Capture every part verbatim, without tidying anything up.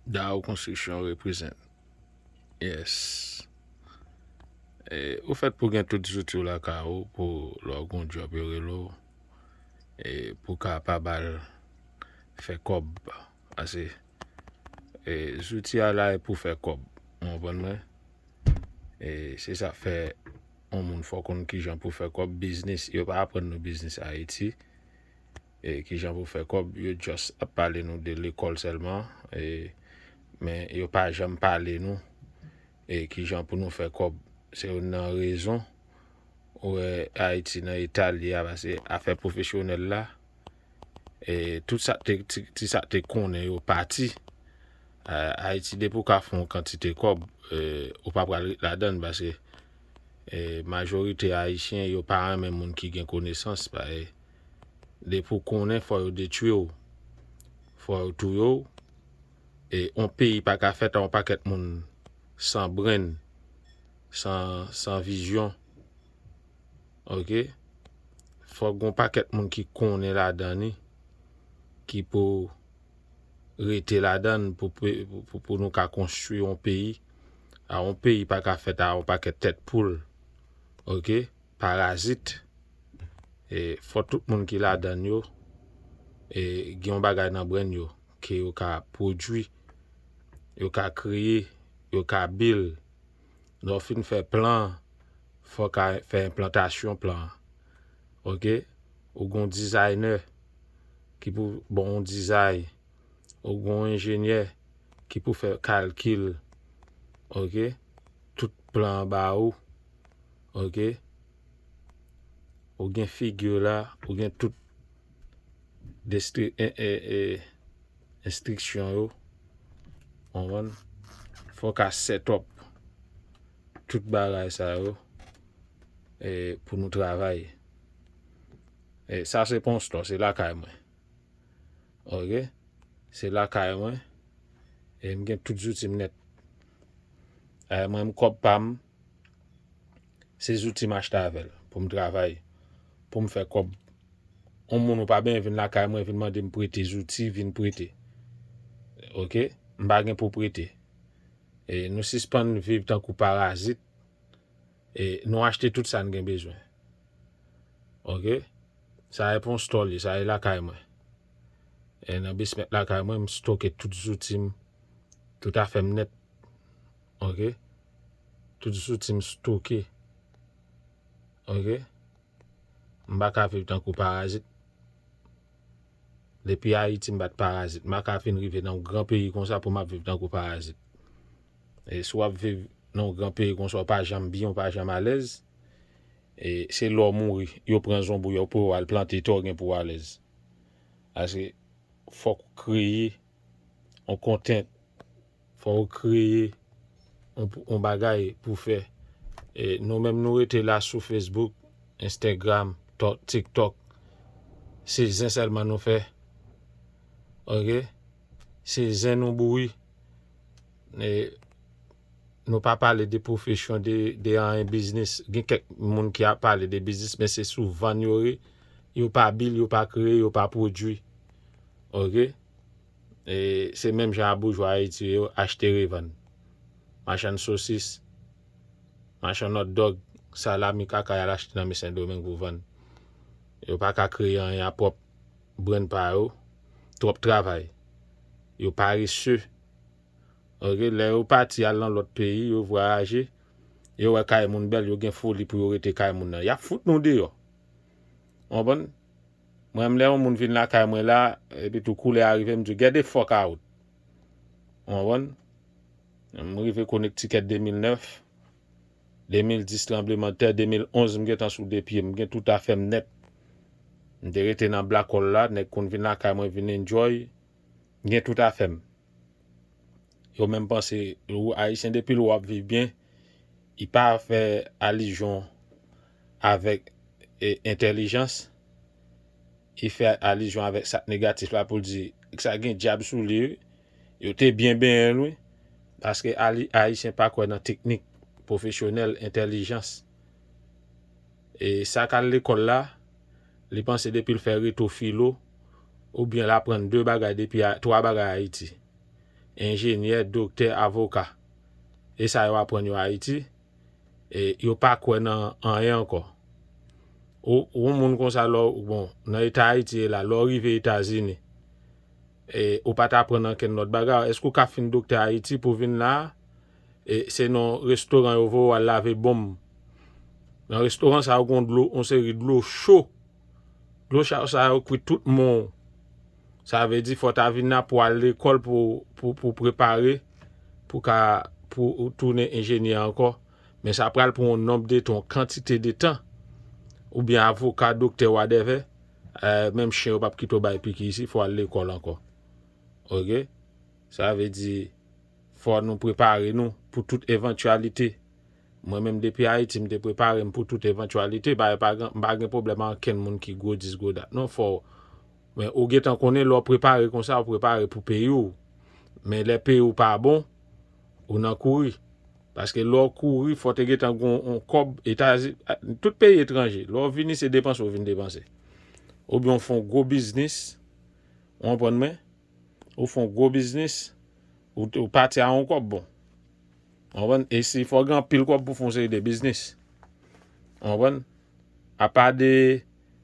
Dao Construction represent. Yes. E, ou fèt pou gen tout zouti w lakay ou pou lè w gon djòb yo rele w. E, pou kapab al fè kòb. Pase, e, zouti a la e pou fè kòb. Ou konprann mwen? E, se sa fè yon moun fò konn kijan pou fè kòb biznis. Yo pa aprann nou biznis Ayiti. E, kijan pou fè kòb, yo just ap pale nou de lekòl sèlman. E, men yo pa janm pale nou, e, kijan pou nou fè kòb. Se youn nan rezon ou wè Ayiti nan eta l ye a, pase afè pwofesyonèl la, e, tout sa te, ti, ti sa te konnen yo pati. A-, Ayiti, depi w ka fè yon kantite kòb, e, ou pa pral ret ladan l, pase, e, majorite Ayisyen, yo pa renmen moun ki gen konesans, pa, e, depi w konnen, fò yo detwi w, fò yo touye w. E yon peyi pa ka fèt a yon pakèt moun san brenn, san, san vizyon. Oke? Fòk gon pakèt moun ki konnen ladan li, ki pou rete ladan l pou, pou, pou, pou nou ka konstwi yon peyi. A yon peyi pa ka fèt a yon pakèt tèt poul. Oke? Parazit. E, fò tout moun ki ladan l yo, e, gen yon bagay nan brenn yo, ke yo ka pwodui, yo ka kreye, yo ka build. Lè w fin fè plan, fò w ka fè enplantasyon plan an. Oke? Ou gon designer ki pou bon yon dizay. Ou gon enjenyè ki pou fè kalkil. Oke? Tout plan an ba ou. Oke? Ou gen figi la, ou gen tout destri-, e, e, e, enstriksyon yo. Konprann? Fò w ka set up tout bagay sa yo, e, pou nou travay. E, sa se pa yon store, se lakay mwen. Oke? Se lakay mwen. E m gen tout zouti m nèt. E, mwen, m kòb pa m, se zouti m achte avè l pou m travay, pou m fè kòb. Yon moun ou pa benyen vin lakay mwen, vin mande m prete zouti, vin prete. Oke? M pa gen pou prete. E nou sispann viv tankou parazit. E nou achte tout sa n gen bezwen. Oke? Sa e pa yon store li, sa e lakay mwen. E nan basement lakay mwen, m stoke tout zouti m, tout afè m nèt. Oke? Tout zouti m stoke. Oke? M pa ka viv tankou parazit. Depi Ayiti, m pa t parazit. M pa ka fin rive nan yon gran peyi konsa pou m ap viv tankou parazit. E si w ap viv nan yon gran peyi konsa, w pa janm byen, w pa janm alèz. E se lè w mouri, yo pran zonbou yo pou yo al plante tè w gen pou w alèz. Paske fòk ou kreye yon content, fò w kreye yon, yon bagay pou fè. E nou menm nou rete la sou Facebook, Instagram, Tok-, TikTok. Se zen sèlman nou fè. Oke? Se zen nou bouyi. E nou pa pale de pwofesyon, de, de anyen biznis. Gen kèk moun ki ap pale de biznis, men se sou vann yo ye. Yo pa build, yo pa kreye, yo pa pwodui. Oke? E se menm jan a boujwa Ayiti yo, achte revann. Machann sosis, machann hot dog, salami, kaka y al achte nan men Sendomeng pou vann. Yo pa ka kreye anyen a pwòp brenn pa yo. Twòp travay. Yo parese. Oke, lè yo pati al nan lòt peyi, yo vwayaje, yo wè kay moun bèl, yo gen foli pou yo rete kay moun nan. Y ap fout nou deyò. Ou konprann? Mwen menm, lè yon moun vin lakay mwen la, epi tou koulè a rive, m di, "Get the fuck out." Ou konprann? M rive Connecticut de mil nèf, de mil dis tranblemanntè, de mil onz m gentan sou de pye m, m gen tout afè m nèt. M te rete nan Black Hole la, nèg konn vin lakay mwen, vin enjoy, m gen tout afè m. Yo menm panse, ou Ayisyen, depi l wè w ap viv byen, li pa fè alizyon avèk, e, entèlijans, li fè alizyon avèk sa k negatif la pou l di, sa gen dyab sou li, wi. Yo te byen benyen l, wi. Paske Ali-, Ayisyen pa kwè nan teknik, pwofesyonèl, entèlijans. E sa k al lekòl la, li panse depi l fè reto filo, oubyen l aprann de bagay depi a, twa bagay Ayiti. enjenyè, doktè, avoka. E sa yo aprann yo Ayiti. E yo pa kwè nan anyen ankò. Ou, ou moun konsa lò, bon, nan eta Ayiti ye la, lò rive Etazini, e ou pa t aprann ankenn lòt bagay. Èske ou ka fin doktè Ayiti pou vin la? E se nan restoran yo voye w al lave bonm. Nan restoran sa yo gon dlo, yon seri dlo cho. Dlo cho sa yo kwit tout men w. Sa vle di fò w ta vin la pou al lekòl pou, pou, pou prepare, pou ka, pou ou tounen enjenyè ankò. Men sa pral pran yon nonb de tan, yon kantite de tan. Oubyen avoka, doktè, whatever. Eh, menm chen yo p ap kite w bay piki isi, fò w al lekòl ankò. Oke? Sa vle di, fò nou prepare nou pou tout evantyalite. Mwen menm depi Ayiti, m te prepare m pou tout evantyalite. Bagay pa gen, m pa gen pwoblèm ak ankenn moun ki gwo dis gwo dat. Non, fò, men ou gentan konnen lè w prepare konsa, ou prepare pou peyi w. Men lè peyi w pa bon, ou nan kouri. Paske lè w kouri, fò te gentan gon yon kòb Etazini, tout peyi etranje. Lè w vini, se depanse w vin depanse. Oubyen w fè yon gwo biznis, ou konprann mwen? Ou fè yon gwo biznis, ou, ou pati a yon kòb bon. Ou konprann? E si fò gen anpil kòb pou fè yon seri de biznis. Ou konprann? Apa de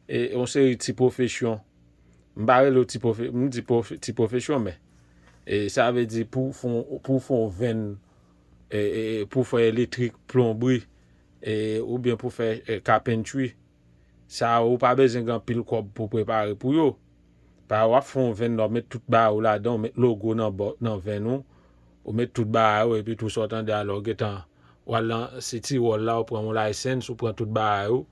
e, yon seri ti pwofesyon. M pa rele yo ti pwofe-, m di pwofe-, ti pwofesyon, men e, sa vle di pou fè yon, pou fè yon venn, e, e, e, pou fè elektrik, plonbri, e, oubyen pou fè e, kapentri. Sa yo, ou pa bezwen gen anpil kòb pou prepare pou yo. Pa w ap fè yon venn la, w met tout bagay ou ladan, w met logo nan bò, nan venn ou, ou met tout bagay ou, epi tou sa w tande a la, w gentan, w al nan City Hall la, w pran yon license, ou pran tout bagay ou,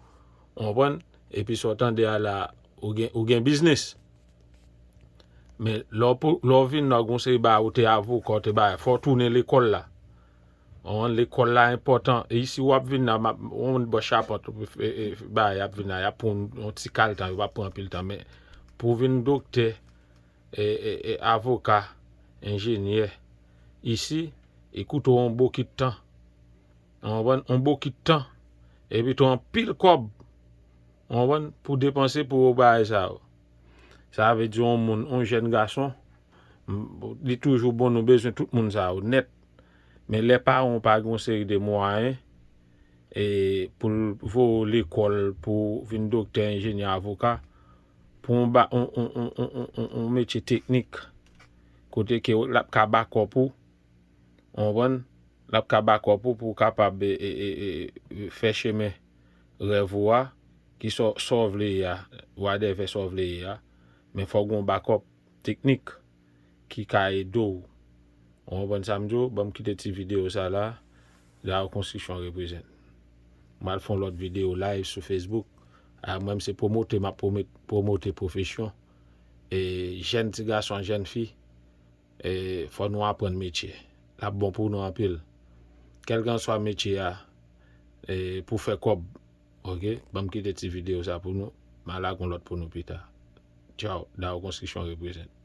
w konprann? Epi sa w tande a la, ou gen, ou gen biznis. Men lè w pou, lè w vin la, gon seri bagay ou te avoka, ou te bagay, fò w tounen lekòl la. Ou konprann? Lekòl la enpòtan. E isi w ap vin la, m ap, ou konprann, bò chapant, e, e, bagay ap vin la, y ap pran yon, yon ti kal tan, yo p ap pran anpil tan. Men pou w vin doktè, e, e, e, avoka, enjenyè, isi, e koute w yon bokit tan. Ou konprann? Yon bokit tan. Epi tou anpil kòb. Ou konprann? Pou depanse pou yo bagay sa yo. Sa vle di yon moun, yon jèn gason, m, li toujou bon, nou bezwen tout moun sa yo nèt. Men lè paran w pa gen yon seri de mwayen, e, pou l voye w lekòl, pou w vin doktè, enjenyè, avoka, pou yon ba-, yon, yon, yon metye teknik, kote ke l ap ka bakòp ou, ou konprann? L ap ka bakòp ou pou w kapab, e, e, e, e, fè chemen rèv ou a, ki sa w, sa w vle ye a, whatever sa w vle ye a, men fò w gen yon bakòp teknik ki ka ede w. Ou konprann sa m di w? Ban m kite ti videyo sa la. Dao Construction represent. M al fè yon lòt videyo live sou Facebook. A, mwen, m se pwomote, m ap pwomet-, pwomote pwofesyon. E jèn ti gason, jèn fi, e fò nou aprann metye. L ap bon pou nou anpil. Kèlkanswa metye a, e pou fè kòb. Oke? Ban m kite ti videyo sa pou nou. M al lage yon lòt pou nou pita. Tchaw. Dao Construction represent.